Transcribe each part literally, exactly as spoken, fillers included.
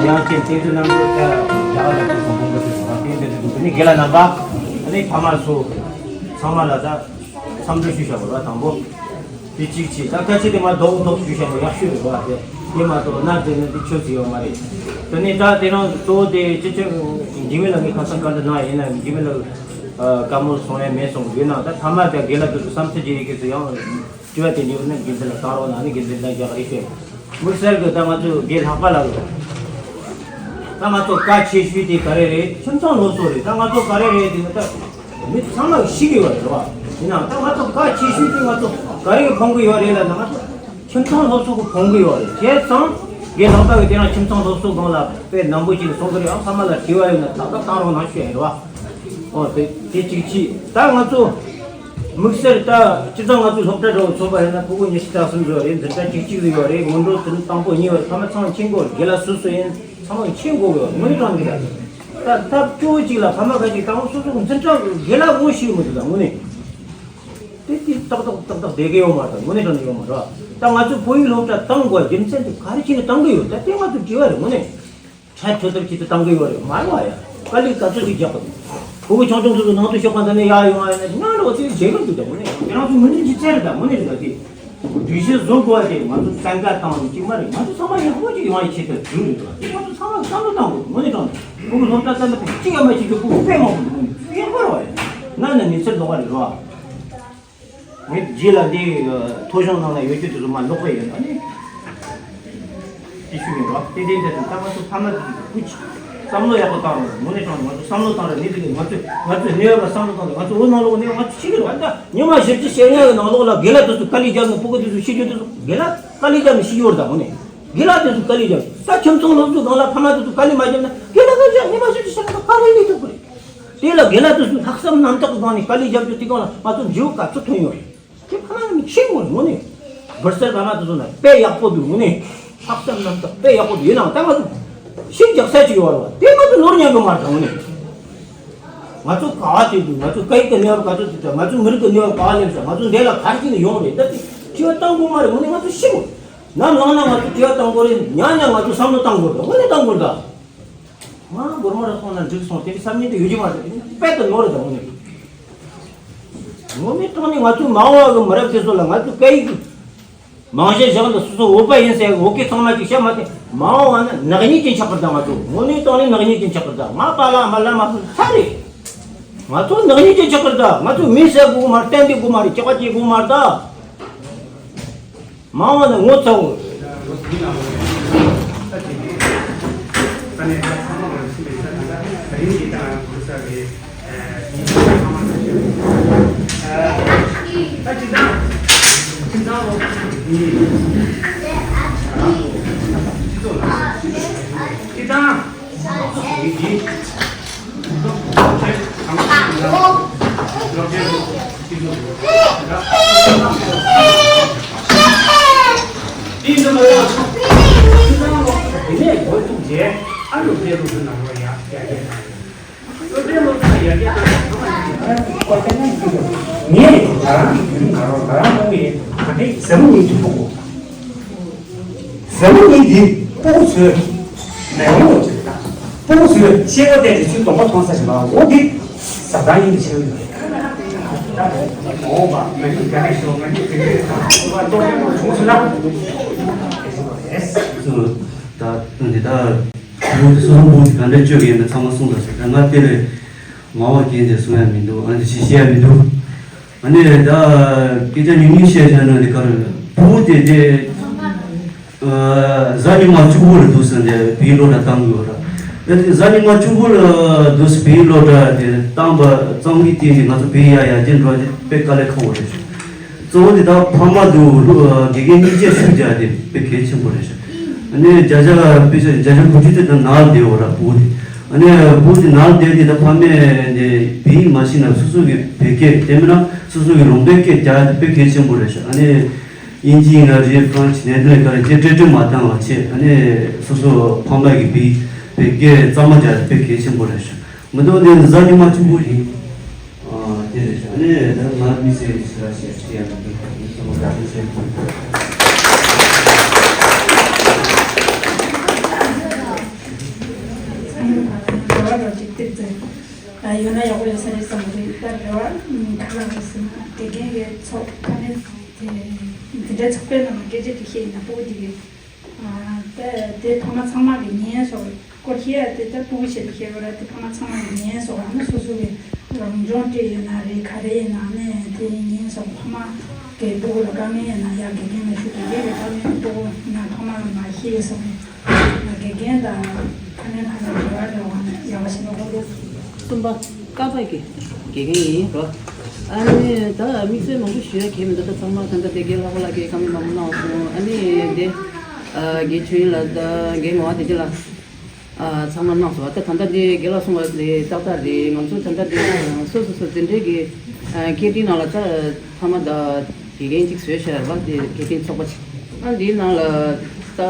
ཡང་ཅིན་ཏེ་ཚོ་རྣམ་པ་ད་རྒྱ་གར་ལ་ཁོང་ཁོང་ཁོང་ཚོ་ད་ཏེ་ཏེ་ཚོ་ནི་དགེ་ལ་རྣམ་པ་ཨ་ནི་ཕ་མ་ཚོ་ཚང་མ་ལ་ད་འཚམས་འདྲི་ཞུ་བྱ་བ་ལ་དང་པོ་དེ་གཅིག་བྱས། ད་ཁ་ཆེ་དེ་མ་རྡོག་རྡོག་ཞུ་བྱ་བ་ཡག་ཤོས་རེད་བ། དེ་དེ་མ་གཏོགས་ན་དེ་ནི་དེ་ཆོས་ཟིག་ཡོད་མ་རེད། དེ་ནི་ད་དེ་རང་གཙོ་བོ་དེ་ཅི་ཅི་འཇིགས་མེད་ལགས་ངས་ཁ་སང་བཀའ་འདྲི་གནང་ཡིན་ན་འཇིགས་མེད་ལགས་བཀའ་མོལ་གསུང་ཡ་མེད་གསུང་གི་ཡོད་ན། ད་ཐ་མ་དེ་དགེ་ལགས་དེ་ཚོ་བསམ་ཚུལ་ཅི་ཡིན་གི་ཚོ་ཡང་། དྲི་བ་དེ་འདྲ་ཡོད་ན་དགེ་འདུན་ལ་བཏང་རོགས་གནང་ནས་དགེ་འདུན་ལ་རྒྱག་རེས་བྱས། དམིགས་བསལ་གྱི་ད་ང་ཚོའི་དགེ་ལྷག་པ་ལགས་ད་ང་ཚོ་གལ་ཆེ་ཤོས་དེ་ག་རེ་རེད། ཁྱིམ་ཚང་སློབ་གསོ་རེད། ད་ང་ཚོ་ག་རེ་རེད་དེ་ནི་ད་མི་ཚང་མ་ཤེས་ཀྱི་ཡོད་རེད་བ། ཡིན་ནའང་ད་ང་ཚོ་གལ་ཆེ་ཤོས་དེ་ང་ཚོ་ག་རེ་ཕོངས་ཀྱི་ཡོད་རེད་ལབ་ན། ང་ཚོ་ཁྱིམ་ཚང་སློབ་གསོ་གི་ཕོངས་ཀྱི་ཡོད་རེད། བྱས་ཙང་དགེ་ལྷག་པ་གི་དེ་རང་ཁྱིམ་ཚང་སློབ་གསོ་སྒང་ལ་དཔེ་ནན་པོ་ཅིག་གསུང་གི་རེད། ཨང་ཚང་མ་ལ་དྲི་བ་ཡོད་ན་ད་ལྟ་བཏང་རོགས་གནང་ཞུ་ཡ་རེད་བ། ཨོ་དེ་དེ་གཅིག་བྱས། ད་ང་ཚོ་དམིགས་བསལ་ད་སྤྱིར་བཏང་ང་ཚོའི་སློབ་གྲྭ་འདྲ་བོ་ཚོགས་པ་ཡིན་ན་ཕྲུ་གུ་ཉི་ཤུ་རྩ་གསུམ་ཙམ་རེད། འཛིན་གྲྭ་བཅུ་གཅིག་ཙམ་ཡོད་རེད། སྔོན་འགྲོ་ཟུར་དང་པོ་གཉིས་ཡོད་རེད། ཕ་མ་ཚང་མ་མཁྱེན་གྱི་ཡོད་རེད། དགེ་ལགས་སུ་སུ་ཡིན་ཚང་མ་མཁྱེན་དགོས་ཀྱི་ཡོད་རེད། དངོས་གནས་དྲང་གནས་ད་ད་སྐྱོ་བོ་གཅིག་ལ་ཕ་མ་ཁ་ཅིག་དང་པོ་སོ་སོ་གི་འཛིན་གྲྭ་དགེ་ལགས་ངོ་ཤེས་མི་འདུག་ད་དངོས་གནས་དེ་དེ་ཏག་ཏག་ཏག་ཏག་བསྡད་ཀྱི་ཡོད་མ་རེད། ད་དངོས་གནས་དྲང་གནས་ཡོད་མ་རེད། ད་ང་ཚོ་བོད་ཡིག་སློབ་གྲྭ་བཏང་དགོས་རྒྱུ་མཚན་དེ་ག་རེ་བྱས་ནས་བཏང་གི་ཡོད། ད་དེ་ང་ཚོ་དྲི་བ་རེད། དངོས་གནས། ཁྲལ་འཕྲོད་ཐབས་ཅིག་ཏུ་བཏང་གི་ཡོད་རེད། མ་རེད་བ་ཡ། དཀའ་ལས་ག་ཚོད་ཅིག་རྒྱག་གི་འདུག་ཕྲུ་གུ་ཆུང་ཆུང་ཚོ་ནང་དུ་ཤོག་ཁ་འདི་ནས་ཡར་ཡོང་བ་ཡིན་ན་ཉག་འགྲོ་ཚེ་བརྗེད་གི་འདུག་ད་དངོས་གནས་ཁྱེད་རང་ཚོ་ངོས་འཛིན་ཅིག་བྱས་རེད། ད་དངོས་གནས་རེད། ད་དེ་སྒྲིག་གཞི་བཟོ་དགོས་པ་དེ་ང་ཚོ་བཙན་བཀའ་བཏང་བ་གཅིག་མ་རེད། ང་ཚོ་ཚང་མ་ཡག་པོ་ཅིག་ཡོང་བའི་ཆེད་དུ་བཟོས་རེད། ད་དེ་ང་ཚོ་ཚང་མ་བསམ་བློ་བཏང་དགོས། དངོས་གནས་དྲང་གནས་ཕྲུ་གུ་སློབ་གྲྭ་བཙན་པོ་དེ་གཅིག་ཡང་མ་བྱེད་རྒྱུ་ཕྲུ་གུ་དཔེ་མང་པོ་འདུག་ཡག་པོ་རེད་བ་ཡ། ན་ན་ནི་ཚེ་ལོག་པ་རེད་བ། ངས་རྗེས་ལ་འདི་ཐོ་གཞུང་ནང་ན་ཡོད་རྒྱུ་དེ་ཚོ་མ་ལོག་པ་ཡིན་ན་ནི། དེ་ཞུ་གི་རོགས་ཏན་ཏན་དེ་ཚོ་ད་ང་ཚོ་ཕ་མ་དེ་ཚོ་སྐུ་མཁྱེན། བསམ་བློ་ཡག་པོ་བཏང་རོགས། དངོས་གནས་དྲང་ང་ཚོ་བསམ་བློ་བཏང་རོགས། ནི་དེ་གི་ང་ཚོ་ང་ཚོ་གནས་བབ་ལ་བསམ་བློ་བཏང་རོགས། ང་ཚོ་བོད་ནང་ལོགས་གནས་བབ་ང་ཚོ་ཤེས་ཀྱི་རེད་བ། ད་ཉི་མ་བཞི་བཅུ་ཞེ་ལྔ་གི་ནང་ལོགས་ལ་དགེ་ལགས་དེ་ཚོ་དཀའ་ལས་བརྒྱབ་ནས་ཕྲུ་གུ་དེ་ཚོ་ཤེས་རྒྱུ་དེ་ཚོ་དགེ་ལགས་དཀའ་ལས་བརྒྱབ་ནས་ཤེས་ཀྱི་ཡོད་རེད། ད་དངོས་གནས་དགེ་ལགས་དེ་ཚོ་དཀའ་ལས་བརྒྱབ་ནས་ད་ཁྱིམ་ཚང་སློབ་གསོའི་སྒང་ལ་ཕ་མ་དེ་ཚོ་དཀའ་ལས་མ་བརྒྱབ་ན་དགེ་ལགས་དེ་ཚོ་ཉི་མ་བཞི་བཅུ་ཞེ་ལྔ་དཀའ་ལས་ལས་ཐུབ་ཀྱི་རེད། དེ་ལ་དགེ་ལགས་དེ་ཚོས་ལྷག་བསམ་རྣམ་དག་གི་སྒང་ནས་དཀའ་ལས་རྒྱབ་རྒྱུ་དེ་སྒང་ལ་ང་ཚོ་འགྱུར་བ་ག་ཚོད་ཐོན་ཡོད་རེད། དེ་ཕ་མ་ནི་ཤེས་དགོས་རེད། དངོས་གནས་སྦིར་སེར་ཕ་མ་དེ་ཚོ་ན་དཔེ་ཡག་པོ་འདུག་དངོས་གནས་ལྷག་བསམ་རྣམ་དག་དཔེ་ཡག་པོ་འདུག་ཡིན་ནའང་ད་ང་ཚོ་ཤིག་རྒྱག་ས་ཅིག་ཡོད་རེད་བ། དེ་ང་ཚོ་ནོར་ཉན་གི་མ་རེད། དངོས་གནས་ང་ཚོ་ག་བ་དེ་འདུག་ང་ཚོ་སྐད་ཡིག་གི་གནས་བབ་ག་ཚོད་དེ་ད་ང་ཚོ་མི་རིགས་ཀྱི་གནས་བབ་ག་བ་སླེབས་ཤག་ང་ཚོ་འདི་ལ་ག་རེ་བྱས་ནས་ཡོང་རེད། ད་དེ་དྲི་བ་བཏང་དགོས་མ་རེད། དངོས་གནས་ང་ཚོ་ཤེས་དགོས། ནམ་ལངས་ན་ང་ཚོ་དྲི་བ་བཏང་དགོས་རེད། ཉལ་ན་ང་ཚོ་བསམ་བློ་བཏང་དགོས་རེད། དངོས་གནས་བཏང་དགོས་རེད་ད། ང་སྒོར་མོ་རེ་སོང་ན་འགྲིག་སོང་། དེ་གི་བསམ་ཉིན་དུ་ཡོད་ཀྱི་མ་རེད། དཔེ་དུ་ནོར་རེད་ད། དངོས་གནས་དངོས་གནས་དྲང་གནས་ང་ཚོའི་མ་འོངས་པ་གི་མི་རབས་དེ་ཚོ་ལ་ང་ཚོ་སྐད་ཡིག་མང་ཤས་བཞག་འདི་སོ་སོ་བོད་པ་ཡིན་ཟེར་བོད་སྐད་ཚང་མ་ཅིག་བཤད་མ་ཐེངས་མ་འོངས་པ་ན་ནག་ཉེས་ཅན་ཆགས་པར་གདའ། ང་ཚོ་དངོས་གནས་དྲང་གནས་ནག་ཉེས་ཅན་ཆགས་པར་གདའ། ང་པཱ་ལགས་མ་ལགས་མ་ཚོ་ཚ་རེད། ང་ཚོ་ནག་ཉེས་ཅན་ཆགས་པར་གདའ། ང་ཚོ་མི་ཟེར་དགོས་མ་རེད། བསྟན་པའི་དགོས་མ་རེད། སྐྱག་པ་སྐྱེ་དགོས་མ་རེད་ད། མ་འོངས་ནས་ངོ་ཚ་བོ། ངས་ད་རང་གི་ཡུལ་ང་རང་ད་རང་ནང་གི་ད་རེས་ཟབ་མོ་གཉིས་ཀྱི་ཕྲུ་གུ། ཟབ་མོ་གཉིས་འདི་ཕྲུ་གུ་ཚོའི་མེ་ལོང་ལ་ཚུད་ད། ཕྲུ་གུ་ཚོའི་ཤེས་པ་བལྟས་ཏེ་ཚུར་གདོང་པ་མཐོང་ས་ཞིག་ལ་འོ་འདི་ཟབ་དང་ཡིན་པའི་ཆེ་བ་ཡོད་རེད། ད་འོ་བ་མ་ཉིད་ག་རེ་ཤོག་མ་ཉིད་ག་རེ་ཤོག་བ་ཏོག་ཏོག་བྱུང་སོང་ན། ད་འདི་ད་བུ་དེ་སོ་སོ་བུ་དེ་ག་འདྲ་སྤྱོད་ཀྱི་ཡོད་མེད་ཚང་མ་གསུངས་ད་ཟེར། ད་ང་དེ་ལས་མང་བ་རྒན་དེ་གསུང་ཡ་མི་འདུག་ཨ་ནི་ཞིག་བཤད་ཡ་མི་འདུག་ཨ་ནི་ད་སྐད་ཆ་ཉུང་ཉུང་བཤད་བྱས་ན་འདི་གར་བུ་དེ་དེ་གཟའ་ཉི་མ་གཅིག་པོ་ལ་འདུག་སེ་འདི་བོད་ཡིག་སློབ་གྲྭ་བཏང་དགོས་ར། ཨ་ནི་གཟའ་ཉི་མ་གཅིག་པོ་ལ་འདུག་སེ་བོད་ཡིག་སློབ་གྲྭ་དེ་བཏང་པ་ཙམ་གྱིས་དེ་ནི་ང་ཚོ་བོད་ཡིག་ཡར་ཡར་རྒྱས་འགྲོ་བ་དེ་དཔེ་དཀའ་ལས་ཁག་པོ་རེད་ཤག་གཙོ་བོ་དེ་དག་ཕ་མ་དུ་དགེ་རྒན་གཉིས་ཆ་ཤུགས་རྒྱག་དེ་དཔེ་གལ་ཆེན་པོ་རེད་ཤག་ཨ་ནི་བརྒྱ་ཆ་དཔེ་ཆ་བརྒྱ་ཆ་དགུ་བཅུ་དེ་དག་ནང་བསྡད་ཡོད་ར། བུ་དེ་ཨ་ནི་བུ་དེ་ནང་བསྡད་དེ་ད་ཕ་མས་དེ་བོད་ཡིག་མ་ཤེས་ན་སོ་སོ་གི་བོད་སྐད་དེ་མིན་ན་སོ་སོ་གི་ལུང་པའི་སྐད་རྒྱག་དེ་དཔེ་གལ་ཆེན་པོ་རེད་ཤག་ཨ་ནི་དབྱིན་ཇི་ཡིན་ན་རེད། ཧྥ་རན་སི་ནས་དེ་ལས་ཀ་རེ་ཅེ་ཏྲེ་ཏྲེ་མ་བཏང་བ་བྱས། ཨ་ནི་སོ་སོ་ཕ་མ་གི་བོད་བོད་སྐད་གཙང་མ་རྒྱག་དེ་དཔེ་གལ་ཆེན་པོ་རེད་ཤག་མི་འདུག་འདི་གཟའ་ཉི་མ་གཅིག་པོ་ཡིན། ཨ་དེ་རེད་ཤག་ཨ་ནི་ད་ང་དམིགས་བསལ་ཞིག་ལ་བཤད་བཤད་ཡ་མི་འདུག་ཨ་ནི་ཚང་མ་བཀའ་དྲིན་ཆེ། རོགས་ཅིག་ཏིག་ཙེ་ཡོད་ན་ཡག་པོ་ཡོད་ས་རེད་བསམ་གི་རེད། ད་རེ་བ་ག་རེ་རེད་ཟེར་ན། དགེ་རྒན་གྱི་ཚོགས་ཕ་མའི་དེ་འཛིན་གྲྭའི་ཚོགས་པའི་ནང་ལ་སྐད་ཆ་དྲི་ཤེས་ཡིན་ན། སྤུ་གུ་དེ་གི་ཨ་ད་དེ་ཕ་མ་ཚང་མ་གི་ཉན་སོགས་སྐོར་བཤད་ཡ་དེ། ད་སྤུ་གུ་ཆེད་དུ་བཤད་དགོས་ར། དེ་ཕ་མ་ཚང་མ་གི་ཉན་སོགས། ཨ་ནི་སོ་སོ་གི་རང་སྦྱོང་སྤྲད་ཡོད་ན་རེད། ག་རེ་ཡིན་ན་ནས་དེ་ཉན་སོགས། ཕ་མ་གི་སྤུ་གུ་ལ་དཀའ་ངལ་ཡོད་ན་ཡ་དགེ་རྒན་ལ་ཞུ། དགེ་རྒན་གི་དཀའ་ངལ་སྤུ་གུ་ཡིན་ན་ཕ་མ་ལ་མ་ཤེས་སོགས་རེད། དགེ་རྒན་དང་ཕ་མའི་བར་ལ་འབྲེལ་བ་རེད་བ། ཡག་པོ་ཞིག་ལ་གོ་རེད། གསུམ་པ། ཀ་པ་གི་དགེ་རྒན་ཡིན་རོ། ཨ་ནི་ད་དམིགས་བསལ་མང་པོ་ཞུ་ཡ་གལ་མི་འདུག་ད་ཚང་མ་ད་ལྟ་དེ་རྒན་ལྷག་པ་ལགས་ཀྱིས་བཀའ་མོལ་མང་པོ་གནང་སོང་། ཨ་ནི་དེ་ཨ་རྒན་ཆོས་དབྱིངས་ལགས་དང་རྒན་ངག་དབང་བདེ་ཆེན་ལགས་ཨ་ཚང་མ་གནང་སོང་བ། ད་ད་ལྟ་དེ་རྒན་ལགས་གསུངས་པ་དེ་ཏག་ཏག་རེད། ང་ཚོ་ད་ལྟ་དེ་སོ་སོ་སོ་འཛིན་གྲྭའི་གི་ཨ་སྐད་འཕྲིན་ནང་ལ་ད་ཕ་མ་དང་དགེ་རྒན་གཅིག་བཟོས་བཞག་རེད་བ། དེ་དགེ་རྒན་ཚོགས་པ་གཅིག་ཨ་འདིའི་ནང་ལ་ད་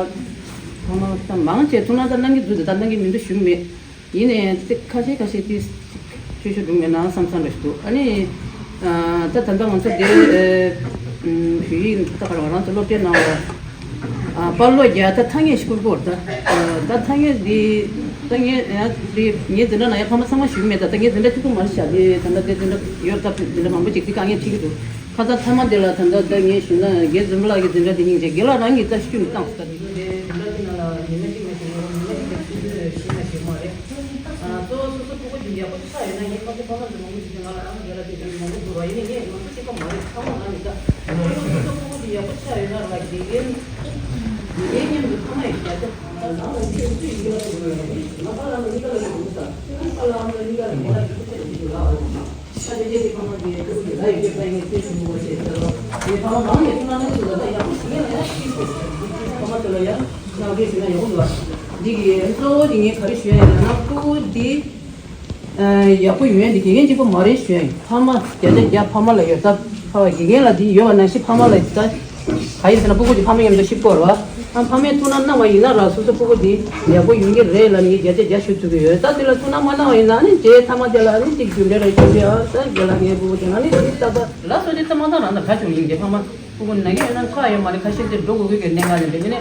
ཕ་མ་ད་མང་ཆེ་ཐུགས་སྣང་ད་གནང་གི་འདུག་དེ་ད་གནང་གི་མི་འདུག་ཞུ་མེད། ཡིན་ནའི་ཏིག་ཁ་ཤས་ཁ་ཤས་ཏིག་ཆོས་ཆོས་སྒྲུང་མེད་ན་བསམ་བསམ་འདྲ་ཞིག་འདུག་ཨ་ནི་ཨ་ད་ད་ལྟ་ང་ཚོ་འདིར་ཨ་ཞུ་ཡིག་ད་ག་རང་ང་རང་ཚོ་སློབ་གྲྭའི་ནང་ལ་ཨ་པར་སློག་རྒྱག་ད་ཐ་སྙད་ཞིག་བསྐུར་གོ་ད་ཨ་ད་ཐ་སྙད་འདི་ད་ངས་ཡང་འདི་ངའི་འཛིན་གྲྭ་ནང་ཡང་ཕ་མ་ཚང་མ་ཞུ་གི་མེད། ད་ད་ངའི་འཛིན་གྲྭ་གཅིག་པུ་མ་རེད་ཤག་འདི་ད་ལྟ་འདི་འཛིན་གྲྭ་ཡོད་ད་འཛིན་གྲྭ་མང་པོ་ཅིག་འདི་དཀའ་ངལ་འཕྲད་ཀྱི་འདུག་ཁ་སང་མཐའ་མ་དེ་ལ་ད་ལྟ་ད་ངས་ཞུས་ན་རྒན་འཛོམས་པ་ལགས་ཀྱི་འཛིན་གྲྭ་དེ་སྙིང་རྗེ། རྒན་ལགས་རང་གིས་ད་ཤུགས་མི་བཏང་ཟེར། ད་དེ་ཚོ་དེ་འཛིན་གྲྭ་དེ་ནང་ལ་ཉི་མ་གཅིག་མ་ཞུགས་ན་ཉི་མ་གཅིག་གི་ཆུ་ཚོད་བཞི་མ་ཞུགས་མ་རེད། ཨ་གཙོ་བོ་སོ་སོ་སྤུ་གུ་དེ་ཡག་པོ་ཆགས་ཡོད་ན། ངས་ཁ་སང་ཕ་མ་ཚོ་མང་པོ་ཞིག་གིས་ང་ལ་ཨ་མ་རྒན་ལགས་དེ་དེ་མང་པོ་འདུག་ར། ཡིན་ནའི་ངས་མང་པོ་ཤེས་ཀ་མ་རེད། ཚང་མ་ང་མི་ལྟ། སོ་སོ་སྤུ་གུ་དེ་ཡག་པོ་ཆགས་ཡོད་ན་ར་དགེ་རྒན་དགེ་རྒན་མཉམ་དུ་ཕ་མ་ཡི་རྒྱ་ཆ་ནང་ལ་ཁྱེད་ཚོས་ཡི་གེ་ལ་འགྲོ་དགོས་ཡོད་རེད། ང་པཱ་ལགས་ཨ་མ་གཉིས་ཀ་ལ་འགྲོ་དགོས་ས། ཨ་ནི་པཱ་ལགས་ཨ་མ་གཉིས་ཀ་ལ་རྒན་ལགས་ཀྱི་སྐུ་ཚེ་ལ་འགྲོ་དགོས་ལ། ཨ་ནི་ད་དེ་རྗེས་དེ་ཕ་མ་གིས་སྤུ་གུ་དེ་ལ་ཡོད་པའི་དཀའ་ངལ་སེལ་ཐུབ་དགོས་ཞེས་ཟེར་རོ། དེ་ཕ་མ་མང་ནས་ཐུགས་སྣང་གནང་ཐུབ་ལ་ད་ཡག་པོ་ཞིག་ཡིན་ན་ཡང་ཤེས་དགོས། ཕ་མ་ཚོ་ལ་ཡང་ཁྱབ་སྤེལ་ཞུས་ན་ཡག་པོ་འདུག་ཨ། འདི་གི་གཙོ་བོ་དེ་ངས་ག་རེ་ཞུ་ཡ་ཡིན་ན་སྤུ་གུ་འདི་ཡག་པོ་ཡོང་ཡ་འདི་དགེ་རྒན་གཅིག་པོ་མ་རེད་ཞུ་ཡ་ཡིན། ཕ་མ་བརྒྱ་ཆ་བརྒྱ་ཕ་མ་ལ་ཡོད་ད། ཕ་མ་དགེ་རྒན་ལ་འདི་ཡོད་པ་ནང་བཞིན་ཕ་མ་ལ་ད་ག་ཡིན་ཟེར་ན་སྤུ་གུ་དེ་ཕ་མ་མཉམ་དུ་གཤིབ་དགོས་རེད་བ། ཨ་ཕ་མས་ཐུགས་སྣང་གནང་བ་ཡིན་ན་ར་སོ་སོ་སྤུ་གུ་དེ་ཡག་པོ་ཡོང་གི་རེད་ལབ་ནས་བརྒྱ་ཆ་བརྒྱ་ཞུ་ཐུབ་ཀྱི་ཡོད། ད་དེ་ལ་ཐུགས་སྣང་མ་གནང་བ་ཡིན་ན་ནི་རྗེས་མཐའ་མ་དེ་ལ་ནི་ཅིག་རྒྱུ་འབྲས་ར་ཞུ་འབྲས་ཨ་ད་རྒན་ལགས་ངའི་སྤུ་གུ་དེ་ང་ནི་དེ་ནི་ཏག་ཏག་ལ་སོ་དེ་ད་མ་ད་རང་ད་ག་བྱུང་ཡིན་དེ་ཕ་མ་སྤུ་གུ་ན་གི་ཡོད་ན་ཁག་ཡོད་མ་རེད། ཁ་ཤས་དེ་འགྲོ་དགོས་ཀྱི་གནད་འགག་ནི་འདྲ་མིན་ནི་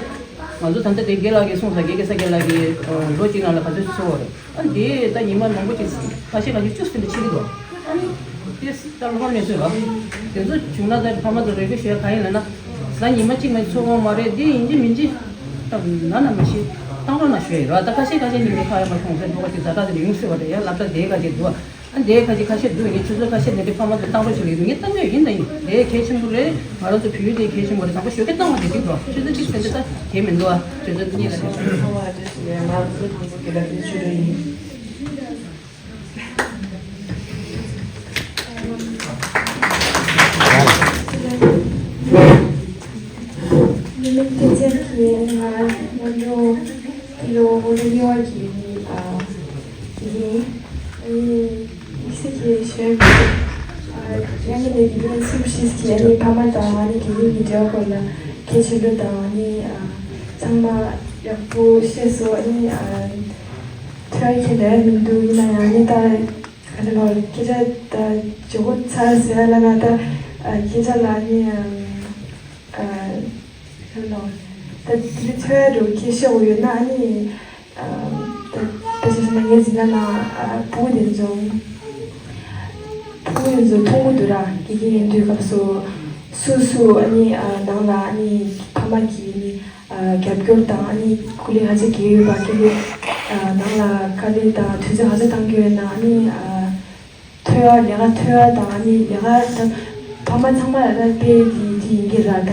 ང་ཚོ་ད་ལྟ་དེ་རྒན་ལགས་ཀྱིས་གསུངས་ས་དགེ་རྒན་ས་དགེ་ལགས་ཀྱིས་ལོ་གཅིག་ནང་ལ་ག་ཚོད་འཚོལ་བ་རེད། ཨ་འདི་ད་ཉི་མ་མང་པོ་ཅིག་ཁ་ཤས་ཁ་ཤས་བཅུ་ཟིན་པ་ཕྱིན་གྱི་འདུག་ཨ་ནི་དེ་ད་སློབ་མ་མེད་ཚོད་ར་དེ་ཚོ་བྱུང་ན་ད་ཕ་མ་ཚོ་རེ་སྐུལ་ཞུ་ཡ་ག་ཡིན་ལབ་ན། ཟླ་ཉི་མ་གཅིག་མ་ཚོགས་དགོས་མ་རེད། འདི་ཡིན་གཅིག་མིན་གཅིག་ད་ན་ན་མ་ཤི་བཏང་རོགས་གནང་ཞུ་ཡ་ཡིན་ར། ད་ཁ་ཤས་ཁ་ཤས་ཉིན་མི་ཁ་ཡ་མ་ཐོང་ཟེར་འགྲོ་བ་ཅིག་ཛ་དྲག་ཟེར་ཡོང་སྲིད་པ་རེད། ཡ་སློབ་གྲྭ་དེ་ག་ཅིག་འདུག་ཨ་འདི་ཁ་ཅིག་ཁ་ཤས་འདུག་ངས་ཆུ་ཚོད་ཁ་ཤས་ནས་དེ་ཕ་མ་ཚོ་བཏང་རོགས་ཞུ་གི་ཡོད། ངས་བཏང་གི་ཡིན་ད་ཡིན། དེ་གལ་ཆེན་པོ་རེད། ང་རང་ཚོ་བོད་ཡིག་དེ་གལ་ཆེན་པོ་རེད། དང་པོ་ཞོགས་ཀས་བཏང་བ་དེ་འགྲིག་འགྲོ། ཆུ་ཚོད་གཅིག་ཟེར་དེ་ད་གལ་མི་འདུག་ཨ་ཆུ་ཚོད་གཉིས་ལ་ཚང་མ་ལ་ཐུགས་རྗེ་ཆེ། ང་ཚོ་དང་པོ་དགེ་ལགས་དེ་ཆུ་ཚོད་ཡིན། མི་མིན་ཐེབས་ཆེན་གྱིས་ང་སྔོན་འགྲོ་འདི་ལོ་སྔོན་འགྲོ་གཉིས་པ་གི་ཨ་ཡིན། ཨ་ནི་དམིགས་བསལ་གྱི་ཞོན་ཨ་ཡང་ནས་དེ་རིང་སུམ་ཤིས་ཀྱི་ཨ་ནི་ཕ་མ་དང་ཨ་ནི་དགེ་རྒན་གྱི་འབྲེལ་བ་སྐོར་ལ་གལ་ཆེན་པོ་དང་ཨ་ནི་ཨ་ཚང་མ་ཡག་པོ་ཤེས་སོང་། ཨ་ནི་ཨ་ཐོས་ཁྱེད་ལས་མི་འདུག་ཡིན་ན་ཡང་ཨ་ནི་ད་ག་ནས་ལོ་སྐད་ཆ་ད་ཇོ་བོ་ཚར་ཟེར་ལ་ན་ད་ཨ་སྐད་ཆ་ལ་ཨ་ནི་ཨ། ཨ་ཧེ་ལོ། ད་དེ་རིང་ཚོ་ཡ་འགྲོ་ཁྱེད་ཤོག་ཡོད་ན་ཨ་ནི། ཨ་ད་ད་ཅི་ཟེར་ན་ངའི་འཛིན་གྲྭ་ནང་ཨ་ཕྲུ་གུ་དེ་ཚོ། ཕྲུ་གུ་དེ་ཚོ་མཐོང་གི་འདུག་ར། དགེ་རྒན་ཡིན་དུས་སྐབས་སུ། སུ་སུ་ཨ་ནི་ཨ་ནང་ལ་ཨ་ནི་ཕ་མ་གིས་ཨ་ནི་ཨ་རྒྱབ་སྐྱོར་དང་ཨ་ནི་སྐུ་ལས་ཧ་ཅང་རྒྱས་ཡོད་པ་སྐད་ཡོད། ཨ་ནང་ལ་དཀའ་ལས་དང་དུས་ཚོད་ཧ་ཅང་བཏང་གི་ཡོད་ན་ཨ་ནི་ཨ། ཐོས་ཡ་ལས་ཀ་ཐོས་ཡ་དང་ཨ་ནི་ལས་ཀ་ད་ཕ་མ་ཚང་མ་ལ་ད་དཔེ་དེ་དེ་ཡིན་གྱི་ར། ད་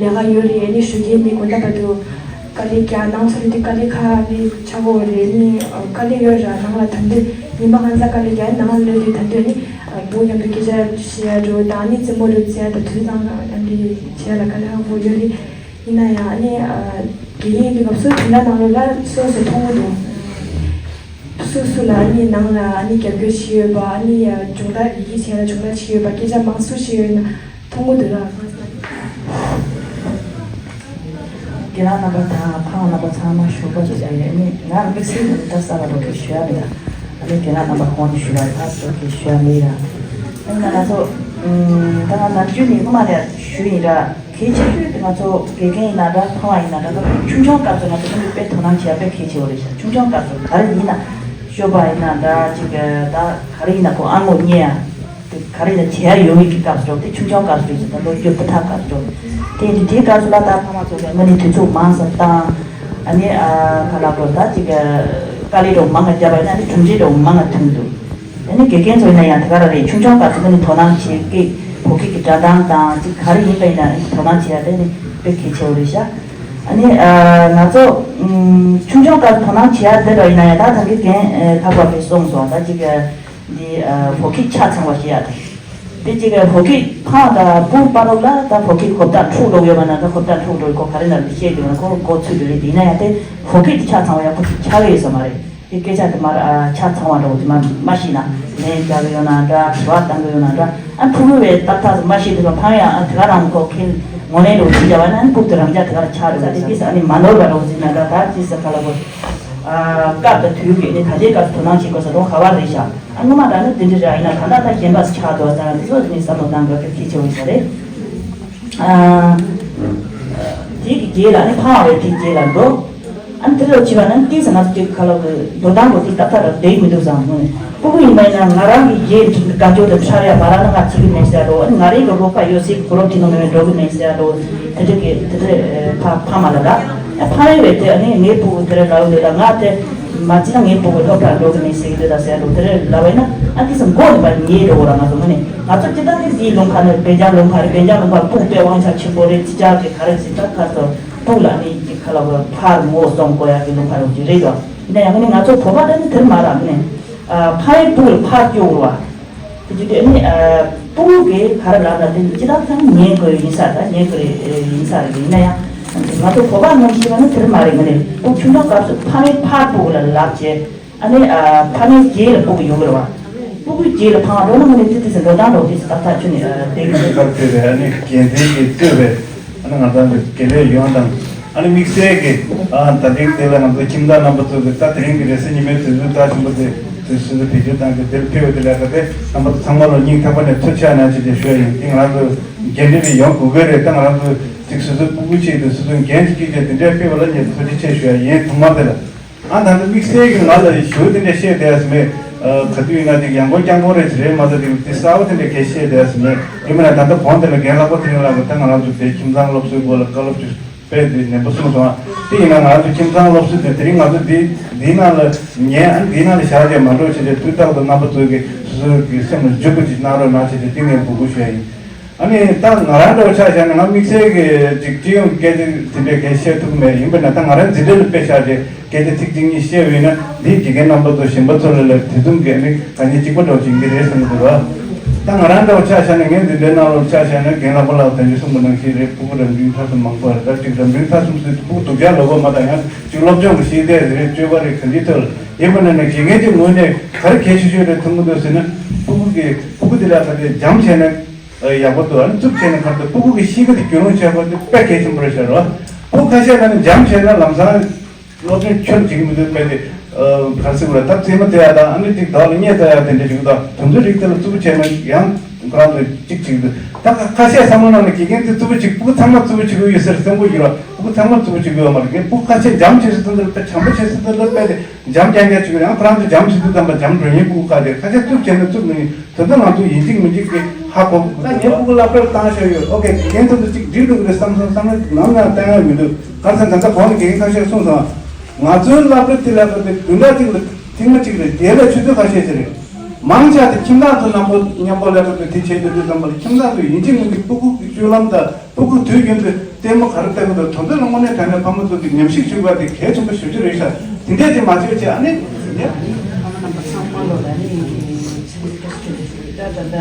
ལས་ཀ་ཡོད་རེད། ཨ་ནི་ཞོགས་ཀས་ནི་དགོང་དག་བར་དུ་དཀའ་ལས་རྒྱག་ནང་ཚོ་ལ་དུས་དཀའ་ལས་ཁག་ནི་ཆགས་ཀྱི་ཡོད་རེད། ཨ་ནི་དཀའ་ལས་ཡོད་ར། ནང་ལ་ད་དུང་ཉི་མ་གང་ཟག་དཀའ་ལས་རྒྱག་ནང་ལ་ལོས་དུས་ད་དུང་ཨ་ནི་བུ་མཉམ་དུ་སྐད་ཆ་བཤད་ཡ་འགྲོ་དང་ཨ་ནི་རྩེད་མོ་རུ་རྩེ་ཡ་ད་དུས་ཚང་ཨ་ནི་བྱེད་ཡ་ལ་དཀའ་ལས་ཁག་པོ་ཡོད་རེད། ཡིན་ན་ཡང་ཨ་ནི་དགེ་རྒན་ཡིན་པའི་སྐབས་སུ་དེ་འདྲ་ནང་ལོགས་ལ་སོ་སོ་མཐོང་གི་འདུག་སོ་སོ་ལ་ཨ་ནི་ནང་ལ་ཨ་ནི་རྒྱབ་སྐྱོར་བྱེད་ཡོད་པ། ཨ་ནི་སྦྱོང་བརྡར་ཡི་གེ་བྱས་ལ་སྦྱོང་བརྡར་བྱེད་ཡོད་པ། སྐད་ཆ་མང་སུ་བཤད་ཡོད་ན་མཐོང་གི་འདུག་ར། རྒན་ལགས་རྣམ་པ་དང་ཕ་མ་རྣམ་པ་ཚང་མ་ཞོགས་པ་ཅིག་ཨ་ནི་ང་དམིགས་བསལ་གྱི་ད་གསར་པ་འགྲོ་གི་ཞུ་ཡ་མེད་ལ། ཨ་ནི་རྒན་ལགས་རྣམ་པ་ཁོང་ནས་ཞུ་བ་ད་འགྲོ་གི་ཞུ་ཡ་མེད་ལ། ཨ་ནི་ང་ཚོ་ད་ང་ནམ་རྒྱུན་ནས་སྔོན་མ་ནས་ཞུ་ཡིན་ར། གལ་ཆེ་ཤོས་དེ་ང་ཚོ་དགེ་རྒན་ཡིན་ན་འདྲ་ཕ་མ་ཡིན་ན་འདྲ། ད་ཆུང་ཆུང་སྐབས་སུ་ང་ཚོ་ཁོང་ཚོས་དཔེ་དོ་སྣང་བྱེད་ཡ་དཔེ་གལ་ཆེ་བ་རེད་ཤག་ཆུང་ཆུང་སྐབས་སུ་ག་རེ་ཡིན་ན་ ཤོར་བ་ཡིན་ན་འདྲ་ཅིག་ད་ག་རེ་ཡིན་ན་ཁོ་ཨ་ངོ་རྙེད་ཡ། དེ་ག་རེ་ཡིན་ན་བྱེད་ཡ་ཡོད་མེད་ཀྱི་སྐབས་སུ་འགྲོ་དེ་ཆུང་ཆུང་སྐབས་སུ་ཡིན་ད་ལོ་རྒྱུས་སྤུ་ཐག་སྐབས་སུ་འགྲོ། དེ་ཡིན་དུས་དེའི་སྐབས་སུ་ལ་ད་ཕ་མ་ཚོ་གི་དངོས་གནས་དུས་ཚོད་མང་ཙམ་བཏང་། ཨ་ནི་ཨ་ག་ལ་འགྲོ་ད་ཅིག་དཀའ་ལས་འགྲོ་མང་ང་བརྒྱབ་པ་ཡིན་ན་ཨ་ནི་གྲུབ་འབྲས་འགྲོ་མང་ང་ཐོན་འདུག་ཨ་ནི་དགེ་རྒན་ཚོ་ཡིན་ན་ཡང་དེ་ག་ར་རེད། ཆུང་ཆུང་སྐབས་སུ་ཨ་ནི་དོ་སྣང་བྱེད་ཀྱི་བོད་སྐད་ཀྱི་སྒྲ་གདངས་དང་ཅིག་ག་རེ་ཡིན་པ་ཡིན་ན་ཨ་ནི་དོ་སྣང་བྱེད་ཡ་དེ་ནི་དཔེ་གལ་ཆེ་བོ་རེད་ཤག་ཨ་ནི་ཨ་ང་ཚོ་ཨུམ་ཆུང་ཆུང་སྐབས་དོ་སྣང་བྱེད་ཡ་དེ་འདྲ་ཡིན་ན་ཡང་ད་ད་གི་རྒན་ཨེ་ལྷག་པ་གིས་གསུངས་སོང་ད་ཅིག་ཨ་འདི་ཨ་བོད་སྐད་ཆ་ཚང་བ་བཤད་ཡ་དེ། དེ་ཅིག་ཨ་བོད་སྐད་ཕ་དང་བུ་བར་ལ་ད་བོད་སྐད་གོ་བརྡ་འཕྲོད་འགྲོ་ཡོད་པ་ན་ད་གོ་བརྡ་འཕྲོད་འགྲོ་ཡི་གོ་ག་རེ་ན་བཤད་འདུག་ན་ཁོ་གོ་ཚུལ་དེ་རེད། དེ་ཡིན་ན་ཡང་དེ་བོད་སྐད་དེ་ཆ་ཚང་བ་ཡག་པོ་ཅིག་ཆགས་ཀྱི་ཡོད་ས་མ་རེད། དེ་སྐད་ཆ་དེ་མར་ཨ་ཆ་ཚང་བ་འདྲ་བོ་དེ་མར་མ་ཤེས་ན་ལན་རྒྱག་གི་ཡོད་ན་འདྲ་དྲི་བ་བཏང་གི་ཡོད་ན་འདྲ་ཨ་ཕྲུ་གུ་བས་ཏག་ཏག་མ་ཤེས་དུས་ཕ་མ་ཡང་ཨ་དེ་ག་རང་ཁོ་ཁེལ་ངོ་ལན་འདྲ་བོ་ཅིག་བརྒྱབ་པ་ན་ཨ་ཕྲུ་གུ་དེ་རང་རྒྱ་དེ་ག་རང་ཆགས་འགྲོ་ས་དེ་དེ་ས་ཨ་ནི་མ་ནོར་བ་འདྲ་བོ་ཅིག་ན་འདྲ་ད་ཅི་ས་ག་ལ་གོ་ཨ་སྐབས་དང་དུས་ཀྱི་ནི་ད་ལྟའི་སྐབས་སུ་དོ་སྣང་བྱེད་དགོས་ས་རོ་ཁ་བ་རེད་ཤག་ཨ་སྔོན་མ་རང་ནི་དེ་འདྲ་ར་ཡིན་ན་ད་ལྟ་ད་གཞན་པ་ཆགས་འགྲོ་ཙང་དེ་ཚོ་དེ་ནི་བསམ་བློ་བཏང་དགོས་གལ་ཆེ་བོ་ཞིག་རེད། ཨ་དེ་གི་རྗེས་ལ་ནི་ཕ་མ་རེད་དེ་རྗེས་ལ་འགྲོ། ཨ་ནི་དེ་ལ་བྱས་པ་ན་ཏིས་ང་ཚོ་དེ་ཁ་ལ་གི་འགྲོ་སྟངས་པོ་དེ་ཏག་ཏག་ར་བསྡད་མི་འདུག་བསམ་ནི། སྤུ་གུ་ཡིན་པ་ཡིན་ན་ང་རང་གི་རྗེས་དགའ་སྐྱོ་དང་འཕྲད་ཡ་མ་རག་ན་ང་བྱེད་གི་མེད་ཟེར་འགྲོ། ཨ་ནི་ང་རང་གི་རོགས་པ་ཡོད་སའི་གོ་རོ་དེ་ནང་ནས་འགྲོ་གི་མེད་ཟེར་འགྲོ། དེ་འདྲ་གི་དེ་འདྲ་ཕ་ཕ་མ་ལ་ལ་ཨ་ཕ་མའི་བས་དེ་ཨ་ནི་ངའི་སྤུ་གུ་དེ་ར་ལ་འོ་ལ་ང་དེ། མ་བྱས་ན་ངའི་སྤུ་གུ་སློབ་གྲྭར་འགྲོ་གི་མེད་ཟེར་གི་འདུག་ད་ཟེར་འགྲོ་དེ་རེད་ལབ་པ་ཡིན་ན་ཨ་ཏི་སེ་མགོ་ནས་པར་ཉལ་འགྲོ་གོ་ར། ང་ཚོ་ངོ་ནས་ང་ཚོ་སྤྱི་བཏང་གི་འདིའི་ལུང་པ་ནས་བོད་རྒྱ་ལུང་པ་རེད། བོད་རྒྱ་ལུང་པ་སྤུ་གུ་དཔེ་དབང་ཆ་ཆེན་པོ་རེད། ཅི་ཅག་གི་ག་རེ་ཟེར་ད་ཁ་ཚོ་སྤུ་གུ་ལ་ནི་ཅིག་ཁ་ལ་བ་ཕར་ངོ་སོང་དགོས་ཡ་གི་ལུང་པ་རེད་ཅིག་རེད་དོ། ཡིན་ན་ཡང་ངོ་ནས་ང་ཚོ་བོད་པ་ད་ནི་དེར་མ་ར་ངོ་ནས་ཕ་ཡི་སྤུ་གུ་ལ་ཕར་སྐྱོ་གོ་ར། དེ་བྱས་ཏེ་ཨ་ནི་ཨ་སྤུ་གུ་གིས་ག་རེ་ལབ་ན་དེ་ཅི་ལྟར་ཚང་ཉན་དགོས་ཡིན་ས་ད་ཉན་དགོས་ཡིན་ས་རེད། ཡིན་ན་ཡང་ང་ཚོ་བོད་པ་ནང་བཞིན་ལ་ནི་དེར་མ་རེད། ངོ་ནས་སྤུ་གུ་ཆུང་ཆུང་སྐབས་སུ་ཕ་མས་ཕར་སྤུ་གུ་ལ་ལབ་བྱས་ཨ་ནི་ཨ་ཕ་མའི་རྗེས་ལ་སྤུ་གུ་ཡོང་གི་རེད་བ། སྤུ་གུའི་རྗེས་ལ་ཕ་མ་འགྲོ་ན་ངོ་ནས་དེ་དེ་ཚོ་འགྲོ་སྟངས་འགྲོ་དེ་ཚོ་ཏག་ཏག་ཁྱོན་ནས་ཨ་བསྡད་ཀྱི་རེད། སྐབས་དེ་རེད། ཨ་ནི་འགན་འཛིན་གྱིས་གཙོས་པའི་ཨ་ནི་ང་ཚང་གི་དགེ་ལས་ཡོངས་དང་། ཨ་ནི་དམིགས་བསལ་གྱི་ཨ་ད་ཐེངས་དེ་ལ་ང་ཚོ་ཁྱིམ་བདག་རྣམ་པ་ཚོ་གི་ད་དེ་རིང་གི་རེས་གཟའ་ཉི་མའི་དུས་ཚོད་རྩ་ཆེན་པོ་དེ་དུས་སུ་བེད་སྤྱོད་བཏང་གི་དེར་ཕེབས་པ་དེ་ལ་ད་དེ་རྣམ་པ་ཚོ་ཚང་མ་ལ་སྙིང་ཐག་པ་ནས་ཐུགས་རྗེ་གནང་ཞེས་ཞུ་ཡ་ཡིན། དེ་ང་རང་ཚོ་འགན་འཁྲི་རེ་ཡོང་དགོས་ཀྱི་རེད། ད་ང་རང་ཚོ་ཅིག་སོ་སོའི་སྤུ་གུ་ཆེད་དུ་སོ་སོའི་འགན་ཅིག་བསྐྱེད་བྱས་དེ་འདྲའི་ཕེབས་པ་ལ་ངས་ཐུགས་རྗེ་ཆེ་ཞུ་ཡ་ཡིན། ཐོག་མར་དེ་ལ། ཨ་ད་ལྟ་དམིགས་བསལ་གྱི་ང་ལ་ཞུ་དེ་འདྲ་བཤད་བསྡད་ཡ་ཟེར་མེད། ཨ་ག་དུས་ཡིན་ན་དེ་ཡང་སྒོ་རྐྱང་པོ་རེད་ཟེར་རེད་མ་གཏོགས་དེ་དེ་གསར་པ་དེ་འདྲ་གས་བཤད་བསྡད་ཡ་ཟེར་མེད། ཡིན་མིན་ན་ད་ལྟ་གོང་དེ་ལ་རྒན་ལྷག་པ་དེ་རིང་ལགས་ཀྱིས་ད་ང་རང་ཚོ་དེ་ཁྱིམ་ཚང་སློབ་གསོའི་སྐོར་ལ་བཀའ་སློབ་ཅིག་དཔེ་དེ་ནན་པོ་གསུངས་སོང་། ཨ་དེ་ཡིན་ན་ང་རང་ཚོ་ཁྱིམ་ཚང་སློབ་གསོ་དེ་དེ་རིང་ང་ཚོ་འདི་འདིའི་ནང་ལ་ཉན། ཨ་འདིའི་ནང་ལ་བཞག་བྱས་མ་འགྲོ་བྱས་ཏེ་དུས་རྟག་ཏུ་རྣམ་པ་ཚོ་གིས་སོ་སོ་གི་སེམས་ལ་འཇུག་པ་ཅིག་གནང་རོགས་གནང་བྱས་ཏེ་དེ་ངས་འབོད་སྐུལ་ཞུ་ཡ་ཡིན། ཨ་ནི་ད་ང་རང་འདྲ་བོ་ཆ་བཞག་ན་ང་དམིགས་བསལ་གྱི་ཅིག་སྤྱི་ཡོངས་སྐད་ཆ་དེ་འདྲའི་སྐད་བཤད་ཐུབ་ཀྱི་མེད། ཡིན་པས་ན་ད་ང་རང་འཛིན་གྲྭ་ལ་དཔེ་བཞག་རྗེས་སྐད་ཆ་ཚིག་གཅིག་གཉིས་བཤད་པ་ཡིན་ན་འདིའི་དགེ་རྒན་རྣམ་པ་ཚོ་གཞན་པ་ཚོ་ལ་ལས་དེ་ཚོ་གི་ཨ་ནི་དཀའ་ངལ་གཅིག་པ་འདྲ་བོ་ཅིག་ཡིན་གྱི་རེད་བསམ་གྱི་འདུག་ར། ད་ང་རང་འདྲ་བོ་ཆ་བཞག་ན་ངའི་འཛིན་གྲྭའི་ནང་ལོགས་ཆ་བཞག་ན་རྒན་ལགས་པ་ལགས་དང་ཅི་གསུངས་པ་ནང་བཞིན་རེད། སྤུ་གུ་རབ་འབྲིང་ཐ་གསུམ་མང་པོ་རེད། ད་ཅིག་རབ་འབྲིང་ཐ་གསུམ་ཟེར་དུས་སྤུ་གུ་སྡུག་ཅག་ལོག་པ་མ་གཏོགས་ཡང་ཅིག་སློབ་སྦྱོང་གི་ཤེས་ཚད་རེད། སྤྱོད་པ་རེད། གང་ཅིའི་ཐོག་ལ་ཡིན་པ་ན་ནི་དགེ་རྒན་གྱི་ངོས་ནས་ག་རེ་གལ་ཆེ་ཤོས་རེད་མཐོང་གི་འདུག་ཟེར་ན་སྤུ་གུ་གི་སྤུ་གུ་དེ་ལ་ག་དེ་འཇམ་བྱས་ན། ཡག་པོ་འདུག་ཨ་ནི་རྩུབ་བྱས་ན་ཁར་དུ་སྤུ་གུ་གི་གཤིས་ཀ་དེ་རྒྱུས་ལོན་བྱེད་དགོས་དེ་དཔེ་གལ་ཆེན་པོ་རེད་ཤག་རོ། སྤུ་གུ་ཁ་ཤས་ལ་ནི་འཇམ་བྱས་ན་ལམ་སང་སློབ་ཚན་ཁྱོན་བྱེད་ཀྱི་མི་འདུག་དཔེ་དེ་ག་རེ་ཟེར་དགོས་རེད། ད་རྩེད་མོ་རྩེ་ཡ་དང་ཨ་ནི་ཅིག་བདག་ལ་བརྙས་བཙལ་ཡ་དེ་འདྲ་ཞིག་དང་དེ་ཚོའི་རིགས་དེ་ལ་རྩུབ་བྱས་ན་ཡང་ཁོ་རང་ཚོ་གཅིག་བྱེད་ཀྱི་འདུག་ད་ཁ་ཤས་བསམ་བློ་ནང་ལ་དགེ་རྒན་དེ་རྩུབ་ཅིག་སྤུ་གུ་ཚང་མ་རྩུབ་བྱེད་ཀྱི་ཡོད་ཟེར་སེམས་པོ་ཡོད་ར། སྤུ་གུ་ཚང་མ་རྩུབ་བྱེད་ཀྱི་ཡོད་མ་རེད། སྤུ་གུ་ཁ་ཤས་འཇམ་བྱེད་ས་དེ་ཚོ་ལ་དཔེ་བྱམས་པོ་བྱེད་ས་དེ་ཚོ་ལ་དཔེ་དེ། འཇམ་རྐྱང་རྐྱང་བྱེད་དགོས། ཡང་ཁོ་རང་ཚོ་འཇམ་བྱེད་དུས་ཙམ་པ་འཇམ་འགྲོ་ཉེན་སྤུ་གུ་ཁ་དེ་ཁ་ཤས་རྩུབ་བྱས་ན་རྩུབ་མི་ཉན། དེ་ཚོ་ང་ཚོ་ཡིན་གཅིག་མིན་གཅིག་གིས་ཧ་གོ་དགོས། ད་ངའི་སྤུ་གུ་སློབ་གྲྭར་བཏང་ཤག་ཡོད། ཨོ་ཁེ། དགེ་རྒན་ཚོ་ཚོ་གཅིག་འགྲིག་འགྲོ་གི་རེད་བསམ་སོང་། བསམ་བློ་ནམ་ཡང་གཏོང་ཡ་མི་འདུག་ག་རེ་ཟེར་ན་ད་ལྟ་གོང་ནས་དགེ་རྒན་ཁ་ཤས་གསུངས་སོང་། ང་ཚོའི་སློབ་གྲྭ་དེ་ལ་ད་ལྟ་བདུན་ཕྲག་གཅིག་ལ་ཐེངས་མ་གཅིག་རེད། དེ་ལས་ཆུ་ཚོད་ཁ་ཤས་ཅིག་རེད། མང་ཆེ་བ་དེ་ཁྱིམ་བདག་ཚོ་རྣམ་པ་མཉམ་པོ་སློབ་གྲྭ་དེ་བྱེད་དུས་དུས་ཙམ་པ་ལ་ཁྱིམ་བདག་ཚོ་ཡིན་གཅིག་མིན་གཅིག་སྤུ་གུ་གི་སྤྱོད་ལམ་དང་། སྤུ་གུ་དུས་རྒྱུན་དུ་ལྟད་མོ་ག་རེ་ལྟ་གི་འདུག་དེ་ཚོ་ལ་དངོས་གནས་དྲང་གནས་ཕ་མ་ཚོ་གིས་ཉམས་ཞིབ་བྱེད་དགོས་པ་དེ་གལ་ཆེན་པོ་ཞེ་པོ་ཅིག་རེད་ཤག་དེ་འདྲས་ཅིག་མ་བྱས་བྱས་ཨ་ནི་དེ་འདྲས། ཕ་མ་རྣམ་པ་ཚང་མ་ལོ་ལ་ནི་ད་ད་ད་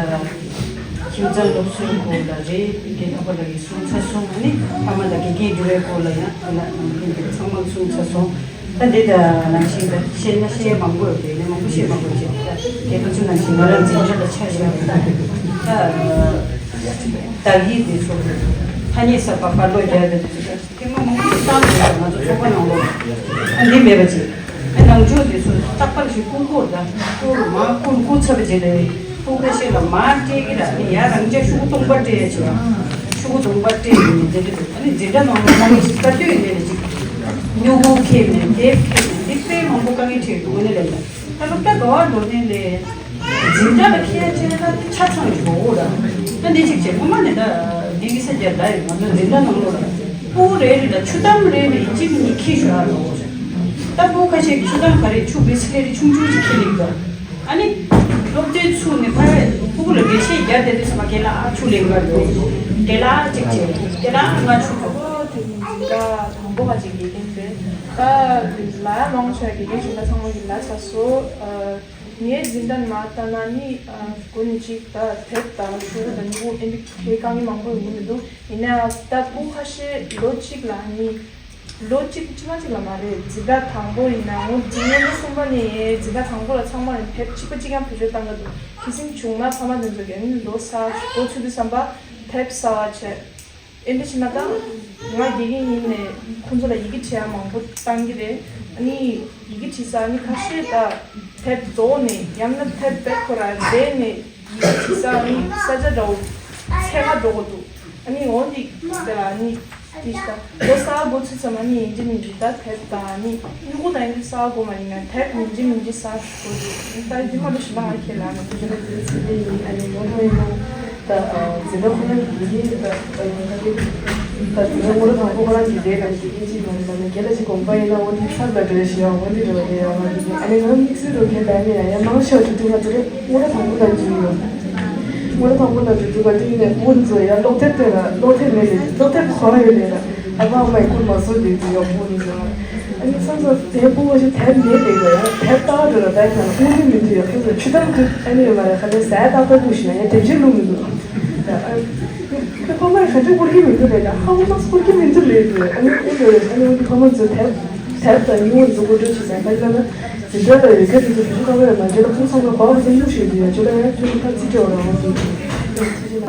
ཁྱིམ་ཚང་སློབ་གསོའི་སྐོར་ལ་རེད། དགེ་རྒན་ལྷག་པ་ལགས་ཀྱིས་གསུངས་ཚར་སོང་། ཨ་ནི་ཕ་མ་དང་དགེ་རྒན་འབྲེལ་བའི་སྐོར་ལ་ཡང་དེ་ལ་ནང་ཁུལ་གྱི་ཚང་མ་གསུངས་ཚར་སོང་། ད་འདི་ད་ནང་བཞིན་ད་བཤད་ན་བཤད་མང་པོ་ཡོད་པས་ནི་མང་པོ་བཤད་མང་པོ་བྱེད། ད་དེ་ཁོ་ཚོ་ནང་བཞིན་ང་རང་འཛིན་གྲྭ་ལ་ཆ་བཞག་པ་ད་བདག་ཡིད་དེ་ཚོ་ཐ་སྙད་གསར་པ་པར་ལོ་རྒྱག་པའི་དུས་སུ་ཐེངས་མ་མང་པོ་ཞིག་བཏང་ཡོད། ང་ཚོ་ཚོགས་པ་ནང་ལོགས་ཨ་འདི་མེད་པ་ཅིག་ཨ་ནང་ཆོས་དེ་ཚོ་རྟག་པར་ཞིག་སྐུ་འཁོར་དང་སྐུ་མ་སྐུ་སྐུ་ཚབ་བྱེད་དེ་སྐུ་ཁ་ཤས་ལ་མ་སྤྲད་ཀྱི་ར་ནི་ཡ་རང་ཅག་ཤོག་སྟོང་པ་སྤྲད་ཡ་ཅིག་ཨ། ཤོག་སྟོང་པ་སྤྲད་ཡོད་ནི་འདི་འདྲ་འདུག་ཨ་ནི་འཛིན་གྲྭ་ནང་ལ་མང་པོ་ཞིག་ལྟ་དུས་ཡིན་ནི་ཅིག་སྨྱུ་གུ་ཁེབས་ནས་དེབ་ཁེབས་ནས་འདི་དཔེ་མང་པོ་ ངའི་ཁྲིད་དགོས་ནི་རེད། ད་སློབ་གྲྭ་ག་བར་འགྲོ་དོན་ལས་འཛིན་གྲྭ་ལ་ཁྱེད་ཆེ་ན་ཆ་ཚང་གི་གོ་གོ་ར། ད་འདི་གཅིག་བྱས་ངོ་མ་ནི་ད་འདི་གི་ས་རྒྱ་ད་ཡོད་ང་ཚོ་འཛིན་གྲྭ་ནང་ལོགས་ལ་སྤུ་གུ་རེ་རེ་ལ་ཆུ་དམ་རེ་རེ་གཅིག་གཉིས་ཁྱི་ཞོ་ཨ་རོ། ད་སྤུ་གུ་ཁ་ཤས་ཀྱི་ཆུ་དམ་ག་རེ་ཆུ་བི་སི་ལེ་རེ་ཆུང་ཆུང་ཅིག་ཁྱི་ལེགས་ད། ཨ་ནི་སློབ་གྲྭའི་ཚུགས་ནས་ཕར་སྤུ་གུ་ལ་འགྲེལ་བཤད་རྒྱག་བསྡད་དུས་ཙམ་པ་རྒན་ལགས་ཨ་ཆུ་ལེགས་པ་རེད། རྒན་ལགས་གཅིག་བྱས་རྒན་ལགས་ང་ཆུ་ཁ་པོ་དེ་འདྲ་དང་པོ་ང་གཅིག་དགེ་རྒན་རེད། ད་ལ་ཡ་ལོང་ཆ་དགེ་རྒན་གཞོན་པ་ཚང་མ་གི་ལ་ཆ་སོ། ངའི་འཛིན་གྲྭ་ནང་ལྟ་ན་ནི་དགུན་གཅིག་ད་དེབ་དང་ཤོག་བུ་དང་སྨྱུ་གུ་ཨེ་འདི་ཁའི་དཀའ་ངལ་མང་པོ་ཡོང་གི་མི་འདུག་ཡིན་ན་ད་སྤུ་ཁ་ཤས་ལོ་གཅིག་ལ་ནི་ལོ་གཅིག་ཕྱི་མ་གཅིག་ལ་མ་རེད། འཛིན་གྲྭ་དང་པོ་ཡིན་ན་འོ་འཛིན་གྲྭ་ལོ་གསུམ་པ་ནས་འཛིན་གྲྭ་དང་པོ་ལ་ཚང་མ་ནས་དེབ་གཅིག་པ་གཅིག་ཡང་བེད་སྤྱོད་བཏང་གི་འདུག་ཁ་སང་བྱུང་ན་ཕ་མ་དེ་ཚོ་གི་ནི་ལོ་གསར་འགོ་ཚུགས་དུས་ཙམ་པ་དེབ་གསར་བ་བྱས། ཨེ་འདྲ་བྱས་ན་ད་ང་དགེ་རྒན་ཡིན་ནས་ཁོང་ཚོ་ལ་ཡི་གེ་བྲིས་ཡ་མང་པོ་བཏང་གི་རེད། ཨ་ནི་ཡི་གེ་བྲིས་ས་ཨ་ནི་ཁ་ཤས་ད་དེབ་རྫོགས་ནས་ཡང་ན་དེབ་དཔེ་ཁོ་ར་བསྡད་ནས་ཡི་གེ་བྲིས་ས་ཨ་ནི་ས་ཆ་འདྲ་བོ་ཚད་ཁ་འགྲོ་གི་འདུག་ཨ་ནི་འོ་འདི་ད་ཨ་ནི་དེ་ཞིག་ད་ལོ་གསར་འགོ་ཚུགས་ཙམ་ཨ་ནི་ཡིན་གཅིག་མིན་གཅིག་ད་དེབ་དང་ཨ་ནི་སྨྱུ་གུ་དང་ཡིན་གཅིག་གསར་འགོ་མ་ཡིན་ན་དེབ་ཡིན་གཅིག་མིན་གཅིག་གསར་འགོ་དེ་ད་རྒྱུ་མ་ལ་ཞིག་ད་ང་ཁྱེད་ལ་ནི་དེ་ཞིག་ད་དེ་ཚེ་འདི་ཡིན་ཨ་ནི་ངོ་ཐོག་ཡིན་ན། ད་འཛིན་གྲྭ་ཁོ་རང་གི་ཡིན་ད་ད་འཛིན་གྲྭ་མུ་ར་དང་པོ་ཁོ་རང་གི་རེད་ལ་དེ་ཡིན་གཅིག་མ་རེད་ལ་ནི་རྒན་ལགས་ཀྱི་དགོངས་པ་ཡིན་ན་འོ་འདི་ཚར་ལ་འགྲོ་ཞེས་འོ་འདི་རེད་བ་རེད་ཡ་འོ་འདི་རེད། ཨ་ནི་ང་དམིགས་བསལ་རུ་མཁན་ད་ནི་ཡ་ཡ་མང་ཤོས་དུ་དུ་ང་ཚོ་རེད། མུ་ར་དང་པོ་ལ་འཛུལ་ཡོད། མུ་ར་དང་པོ་ལ་འཛུལ་དུས་ག་དུས་ནས་དབུ་འཛུལ་ཡ་སློབ་དེབ་དེ་ལ་སློབ་དེབ་མེད་ལེ་སློབ་དེབ་ཁོ་རང་ཡོད་ལེ་ལ་ཨ་ཕ་ཨ་མའི་སྐུལ་མ་བཟོ་དེ་དུས་ཡོད་དབུ་འཛུལ་ཡ། ཨ་ནི་སང་སང་དེ་སྤུ་གུ་ཞིག་དེབ་མེད་དེ་ལ་ཡ་དེབ་ལྟ་འགྲོ་ལ་ད་ཁྱོད་ལ་དབུ་འཛུལ་མི་འཛུལ་ཡ་ཁྱོད་ལ་ཆུ་དམ་དུ་ཨ་ནི་ཡོད་མ་རེད་ཁ་ནས་ཟས་ཏག་ཏག་འདུག་ཞིག་ཡ་དེབ་ཆེན་བླུག་མི་འདུག་ཨ་ཁྱོད་ཕ་མ་ཡ་ག་ཚོད་བསྐུར་གྱི་མི་འདུག་ལེ་ད་ཧ་གོ་མ་བསྐུར་གྱི་མི་འདུག་ལེ་དུས་ཨ་ནི་ཨེ་འགྲོ་ཡ་ཨ་ནི་འོ་དེ་ཕ་མ་ཚོ་དེབ། དེབ་དང་སྨྱུ་གུ་འཛུགས་དགོས་འདྲ་ཞིག་བྱས་པ་ཡིན་ན་འཛིན་གྲྭ་ལ་ཡོད་མཁན་དེ་ཚོ་བེད་སྤྱོད་ག་པར་ཡོད་མ་རེད་ལ་ཕུགས་བསམ་ལ་གོ་བ་སེམས་ཤུགས་ཤིག་འདུག་ཡ་ཅོ་ལ་ཡ་ཅོ་ལ་ཐབས་ཚིག་ཅོ་རང་དུ། གཅིག་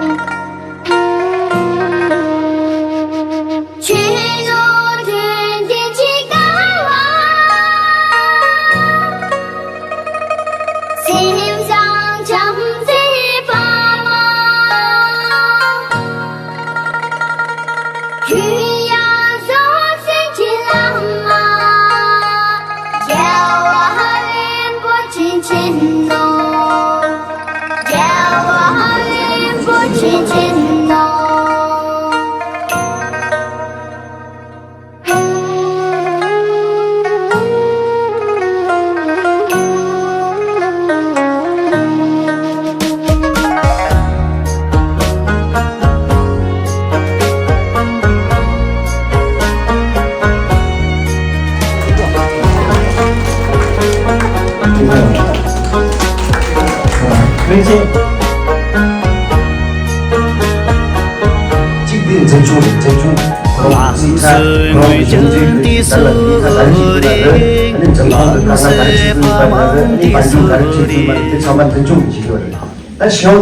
འདི་འཛིན་སྐྱོང་རེད། འཛིན་སྐྱོང་ཁོ་རང་གི་ཚིག་ཁ་ཁོ་རང་གི་གཞུང་འཛིན་གྱི་ད་ལ་འདི་ཁ་ག་རེ་བྱེད་དགོས་ལ་རེད། ཨ་ནི་འཛིན་སྐྱོང་གི་དཀའ་ངལ་ག་རེ་བྱེད་དགོས་ལ་རེད། ཨ་ནི་དཔལ་འབྱོར་ག་རེ་བྱེད་དགོས་ལ་རེད། འདི་ཚང་མ་འཛིན་སྐྱོང་གིས་བྱེད་དགོས་རེད། ད་ཞའོ་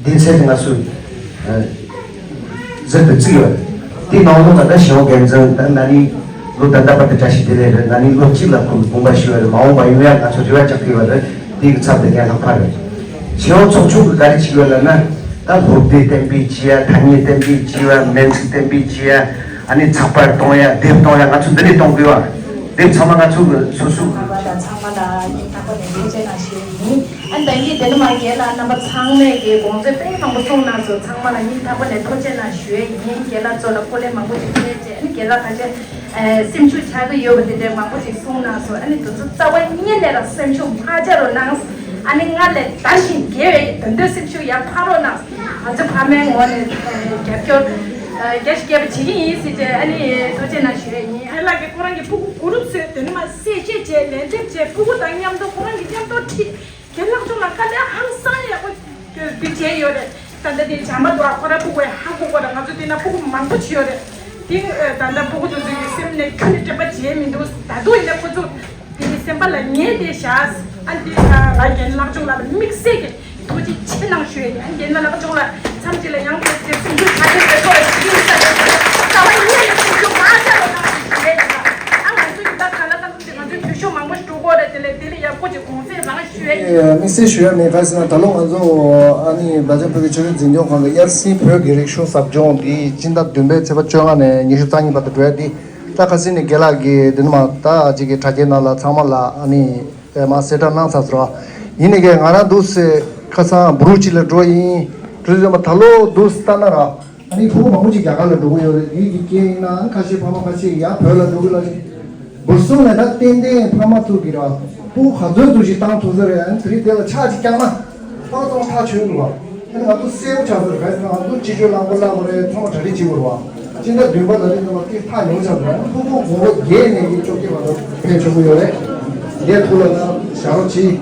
འདི་ཚད་དེ་ང་ཚོས་ཟུར་དུ་བརྩིས་ཡོད་རེད། དེའི་ནང་ལོགས་ལ་ད་ཞའོ་རྒན་ཚང་ད་ན་ནིང་ལོ་ད་ལྟ་བར་དུ་བཀྲ་ཤིས་བདེ་ལེགས་རེད། ན་ནིང་ལོ་གཅིག་ལ་ཁོང་གི་དགོངས་པ་ཞུས་ཡོད་རེད། མ་འོངས་པ་ཡིན་ན་ཡང་ང་ཚོ་རེ་བ་རྒྱག་གི་ཡོད་རེད། དེའི་གི་ཚབ་དེ་ངས་ལྷག་པ་རེད། ཞའོ་ཚོགས་ཆུང་གི་ག་རེ་བྱེད་ཡོད་ལབ་ན་ད་སློབ་དེབ་གཏན་འབེབས་བྱས་ཡ། ཐ་སྙད་གཏན་འབེབས་བྱས་ཡ། སྨན་རྩིས་གཏན་འབེབས་བྱས་ཡ། ཨ་ནི་ཚགས་པར་གཏོང་ཡ། དེབ་གཏོང་ཡ། ང་ཚོ་འདི་ནས་གཏོང་དགོས་བ། དེབ་ཚང་མ་ང་ཚོ་གི་སོ་སོ་གི། ཚང་མ་ལ་སྙིང་ཐག་པ་ནས་ཐུགས་རྗེ་གནང་ཞུ་ཡ་ཡིན། ཨ་ནི་ད་གིན་དེ་ནི་མ་རྒན་ལགས་རྣམ་པ་ཚང་མས་ཀྱི་དགོངས་ཚུལ་དཔེ་མང་པོ་གསུངས་གནང་སོང་། ཚང་མ་ལ་སྙིང་ཐག་པ་ནས་ཐུགས་རྗེ་གནང་ཞུ་ཡ་ཡིན། རྒན་ལགས་ཚོ་ལ་སྐུ་ལས་མང་པོ་ཞིག་ཕེབས་རྗེས་ཨ་ནི་རྒན་ལགས་ཁ་ཤས་སེམས་ཤུགས་ཆག་གི་ཡོད་པ་དེ་འདྲའི་མང་པོ་ཞིག་གསུངས་གནང་སོང་། ཨ་ནི་དེ་ཚོ་རྩ་བ་ཉིད་ནས་ལ་སེམས་ཤུགས་མ་ཆག་རོགས་གནང་། ཨ་ནི་སྔར་ལས་ད་བཞིན་རྒྱས་པའི་དོན་དུ་སེམས་ཤུགས་ཡར་འཕར་རོགས་གནང་། ང་ཚོ་ཕ་མའི་ངོས་ནས་རྒྱབ་སྐྱོར་རྒྱ་ཆེ་བསྐྱེད་པ་བྱེད་ཀྱི་ཡིན་ཟེར་བྱས་ཨ་ནི་ཐུགས་རྗེ་གནང་ཞུ་ཡ་ཡིན། རྒན་ལགས་ཀྱིས་ཁོ་རང་གི་སྤུ་གུ་དགུ་རུབ་བཟོས། དེ་ནས་མ་གསལ་བཤད་བྱས། ལན་འདེབས་བྱས། སྤུ་གུ་དང་མཉམ་དུ་ཁོ་རང་གི་མཉམ་དུ་ཁྲིད། རྒན་ལགས་ཚོ་ལ་དཀའ་ལས་ཧང་སང་ཡག་པོ་འདི་བྱས་ཡོད་རེད། ད་ལྟ་དེ་བྱ་མ་འདུག་ཁོ་རང་སྤུ་གུ་ཡ་ཧ་གོ་གོ་ར། ང་ཚོ་དེ་ན་སྤུ་གུ་མང་པོ་བྱས་ཡོད་རེད། དེ་ད་ལྟ་སྤུ་གུ་དེ་ཚོ་ཡི་སེམས་ནས་ཁྱོན་ནས་དྲན་པ་བརྗེད་མི་འདུག་ད་དུང་ཡིན་ན་ཁོ་ཚོ་དེ་ནི་སེམས་པ་ལ་ངེས་ཏེ་བཞག་ཨ་འདི་ལ་རྒན་ལགས་ཆུང་ལགས་ལ་དམིགས་བསལ་གྱི་ཐུགས་རྗེ་ཆེ་གནང་ཞུ་ཡ་ཡིན། རྒན་ལགས་ཆུང་ལགས་མཚམས་གཅིག་ལ་ཡང་དེ་ཚེ་སེམས་ཤུགས་ཆག་སྐྱེད་བཟོས་ཐོག་ལ་ཞིག་ཡིན་ས་རེད། རྩ་བ་ཉིད་ནས་སེམས་ཤུགས་མ་ཆག་པ་གནང་ཞུ་ཡ་ཡིན། ཨ་ང་ཚོ་ཡིན་ད་ག་ལ་ག་ལ་དེ་ང་ཚོའི་འཐུས་ཤོར་མང་པོ་ཞིག་འགྲོ་གི་རེད། དེ་ལས་དེ་ལས་ཡག་པོ་ཅིག་གོང་ཚད་རང་ཞུ་ཡ་ཡིན། དམིགས་བསལ་ཞུ་ཡ་མེད་ག་ཟེར་ན་ད་ལོ་ང་ཚོ་ཨ་ནི་བླ་བྱང་བོད་ཀྱི་ཆོས་རིག་འཛིན་སྐྱོང་ཁང་གི་ཨེལ་སི་བོད་ཀྱི་རིག་གཞུང་ཟབ་སྦྱོང་འདི་སྤྱི་ཟླ་བདུན་པའི་ཚེས་པ་བཅོ་ལྔ་ནས་ཉི་ཤུ་རྩ་གཉིས་བར་དུ་འགྲོ་ཡ་འདི་ ད་ཁ་སང་ནས་རྒན་ལགས་ཀྱིས་འདི་ནས་མར་ད་ཅིག་གི་དྲ་རྒྱའི་ནང་ལ་ཚང་མ་ལ་ཨ་ནི་མར་གསལ་བསྒྲགས་གནང་ཚར་སོང་། ཡིན་ནའི་ཀྱང་ང་རང་འདུག་སེ་ཁ་སང་བུ་རུ་ཅིག་ལ་འགྲོ་ཡིན། དུས་ཚོད་མ་ད་ལོ་འདུག་སེ་ལྟ་ན་ར། ཨ་ནི་ཕྲུ་གུ་མང་པོ་ཅིག་རྒྱ་གར་ལ་འགྲོ་གི་ཡོད་རེད། ཡུལ་གྱི་རྐྱེན་ཡིན་ནའང་ཁ་ཤས་ཕ་མ་ཁ་ཤས་ཡར་བོད་ལ་འགྲོ་གི་ལ་ཅིག་འབུར་གསུམ་ནས་ད་ཏན་ཏན་ཕ་མ་ཚོ་གི་ར་ཕྲུ་གུ་ག་ཚོད་ཚོད་ཅིག་བཏང་ཐུབ་ས་རེད། ཨ་ནི་དེ་རིང་དེ་ལ་ཕྱག་ཅིག་བརྐྱངས་ན་ཕ་མ་ཚོ་ཐག་ཆོད་འདུག་བ། ཨ་ནི་ང་ཚོ་གསལ་པོ་ཆགས་ས་རེད། ག་ཟེར་ན་ང་ཚོ་སྤྱི་སྤྱོད་རླངས་འཁོར་བརླག་པ་རེད། ཚང་མ་གྲ་སྒྲིག་བྱེད་དགོས་རེད་བ། སྤྱི་ཟླ་བདུན་པ་ལ་རེད་ནང་ལ་དེ་ཐག་ཉེ་པོ་ཆགས་ས་རེད། ཨ་ནི་ཕྲུ་གུ་དགུ་པ་བརྒྱད་ནས་ཀྱི་བཅོ་བརྒྱད་བར་དུ་ཕེབས་ཆོག་གི་ཡོད་རེད། ངས་ཐུགས་ལ་བཞག་རོགས་གྱིས།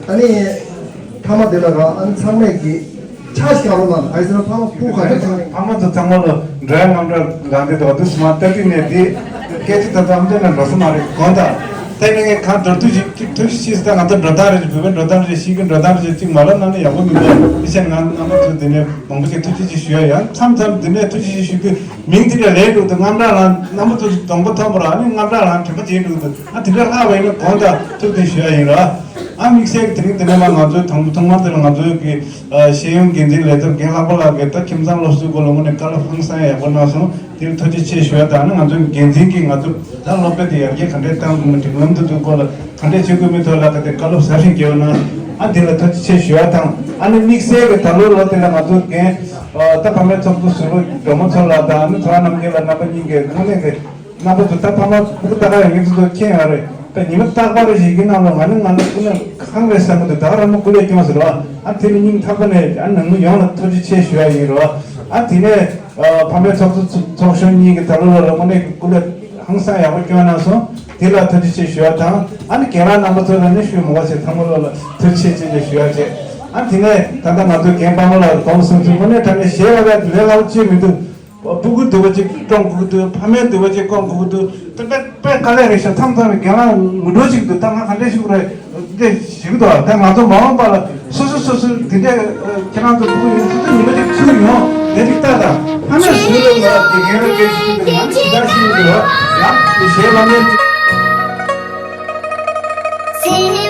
ཨ་ནི་མཐའ་མ་དེ་ལ་ར་ཨ་ནི་ཚང་མས་ཀྱི་ཕྱག་ཞུ་རོགས་གནང་། ག་ཟེར་ན་ཕ་མ་ཕྲུ་གུ་ག་ཚོད་ཚང་ནས། ཕ་མ་ཚོ་ཚང་མ་ལ་འགྲོ་ཡ་དངངས་སྐྲག་ལངས་ཏེ་འདུག་དུས་སུ་མ་ལྟ་དུས་ནས་དེ་སྐད་ཆ་ད་ལྟ་ཨམ་ཅོག་ནང་འགྲོ་ས་མ་རེད་དགོངས་དག་དེ་ནས་ངས་གང་འགྲོ་དུས་ཅིག་ཐུགས་རྗེ་ཆེ་ཟེར། ད་ང་ཚོ་འགྲོ་སྟངས་རེ་བྱེད། བོད་པའི་འགྲོ་སྟངས་རེ་བྱེད། ཤིང་གི་འགྲོ་སྟངས་རེ་བྱེད། ཅིག་མ་ལབ་ན་ནི་ཡག་པོ་མི་འདུག་དེ་བྱས་ང་རྣམ་པ་ཚོ་འདི་ནས་མང་པོ་ཞིག་ཐུགས་རྗེ་ཆེ་ཞུ་ཡ་ཡང་མཚམས་མཚམས་འདི་ནས་ཐུགས་རྗེ་ཆེ་ཞུ་དུས་མིང་འདི་འདྲ་ལས་འགྲོ་དུས་དངངས་སྐྲག་ལངས། རྣམ་པ་ཚོ་གདོང་པ་མཐོང་བ་ར་ནི་དངངས་སྐྲག་ལངས། དྲན་པ་བརྗེད་འགྲོ་གི་འདུག་ཨ་དེ་འདྲ་ལྷག་པ་ཡིན་ན་དགོངས་དག་ཐུགས་བདེ་ཞུ་ཡ་ཡིན་ར། ཨ་དམིགས་བསལ་གྱི་དེ་རིང་འདི་ནས་མར་ང་ཚོའི་དང་པོ་ཐོག་མར་དེ་ལ་ང་ཚོའི་གི་ཤེས་ཡོན་འགན་འཛིན་ལས་ཐོག་རྒན་ལྷག་པ་ལགས་ཀྱིས་ད་ཁྱིམ་ཚང་སློབ་གསོའི་སྐོར་ལ་དངོས་གནས་བཀའ་སློབ་ཧང་སང་ཡག་པོ་གནང་སོང་། དེར་ཐུགས་རྗེ་ཆེ་ཞུ་ཡ་དང་། ཨ་ནི་ང་ཚོའི་འགན་འཛིན་གྱིས་ང་ཚོ་ད་སློབ་དཔོན་དེ་ཡར་རྒྱས་ག་འདྲས་བཏང་དགོས་མིན། སྒྲིག་ལམ་དེ་ཚོའི་སྐོར་ལ་ག་འདྲས་བྱེད་དགོས་མིན་ཐོག་ལ་ག་དེ་བཀའ་སློབ་ཟབ་ཞིང་རྒྱས་པ་གནང་། ཨ་དེ་ལ་ཐུགས་རྗེ་ཆེ་ཞུ་ཡ་དང་། ཨ་ནི་དམིགས་བསལ་གྱི་ད་ལོ་ལོ་དེ་ལ་ང་ཚོ་རྒན་ད་ཕ་མའི་ཚོགས་གཙོ་ཟུར་པ་སྒྲོལ་མ་མཚོ་ལགས་དང་། ཨ་ནི་ཚོགས་རྣམ་རྒྱལ་ལགས། རྣམ་པ་གཉིས་ཀྱིས་དངོས་གནས་ཀྱི་རྣམ་པ་ཚོ་ད་ཕ་མ་སྤུ་གུ་ལྟ་ག་ཡོང་མཁན་ཚོ་མཁྱེན་ཡོད་རེད། ད་ཉི་མ་རྟག་པར་ཞིག་གི་ནང་ལ་ང་ནི་ང་ལ་སྐུ་ན་ཧང་རེད་བསམ་གི་འདུག་ད་ག་རང་མོ་སྐུ་ལས་སྐྱོན་ཟེར་བ། ཨ་དེ་ནི་སྙིང་ཐག་པ་ནས་ཨ་ནང་མི་ཡོངས་ལ་ཐུགས་རྗེ་ཆེ་ཞུ་ཡ་ཡིན་རེད་བ། ཨ་དེ་ནས་ཕ་མའི་ཚོགས་གཙོ་ཚོགས་གཞོན་གཉིས་ཀྱིས་ད་ལོ་ལ་དངོས་གནས་ཀྱི་སྐུ་ལས་ཧང་སང་ཡག་པོ་སྐྱོན་གནང་སོང་། དེ་ལ་ཐུགས་རྗེ་ཆེ་ཞུ་ཡ་དང་། ཨ་ནི་རྒན་ལགས་རྣམ་པ་ཚོ་ལ་ནི་ཞུ་མི་དགོས་ཟེར། ཚང་མ་ལོ་ལ་ཐུགས་རྗེ་ཆེ་ཞེས་ཞུ་ཡ་བྱས། ཨ་དེ་ནས་ད་ལྟ་ང་ཚོའི་རྒན་དཔའ་མོ་ལགས་གོང་གསུངས་ཚུལ་དངོས་གནས་དྲང་གནས་གཞས་ལ་ལས་སླ་པོ་ཅིག་མི་འདུག་སྤུ་གུ་སྡུག་པ་ཅིག་སྐྱོང་དགོས་ཀྱི་འདུག་ཕ་མའི་སྡུག་པ་ཅིག་སྐོང་དགོས་ཀྱི་འདུག་དེ་དཔེ་དཔེ་དཀའ་ལས་རེད་ཤག་མཚམས་མཚམས་རྒན་ལགས་ངུ་འགྲོ་ཅིག་འདུག་ད་ང་ག་འདྲས་ཞུ་དགོས་རེད། འདི་ཞིག་འདུག་ད་ང་ཚོ་མ་འོངས་པ་ལ་སོ་སོ་སོ་སོ་འདི་འདྲས་ཁྱེད་རང་ཚོ་སྤུ་གུ་ཡིན་སོ་སོ་ཉི་མ་ཅིག་ཚུར་ཡོང་དེ་ཅིག་ལྟ་དང་། ཕ་མས་ཟུར་ལ་ལ་དེ་རྒན་རང་སྐད་ཆ་ཞུ་འདུག་ང་ཚོ་ཇི་ལྟར་ཤེས་ཀྱི་འདུག་ཡང་དེ་གཞས་ལམ་ལེན་ཅིག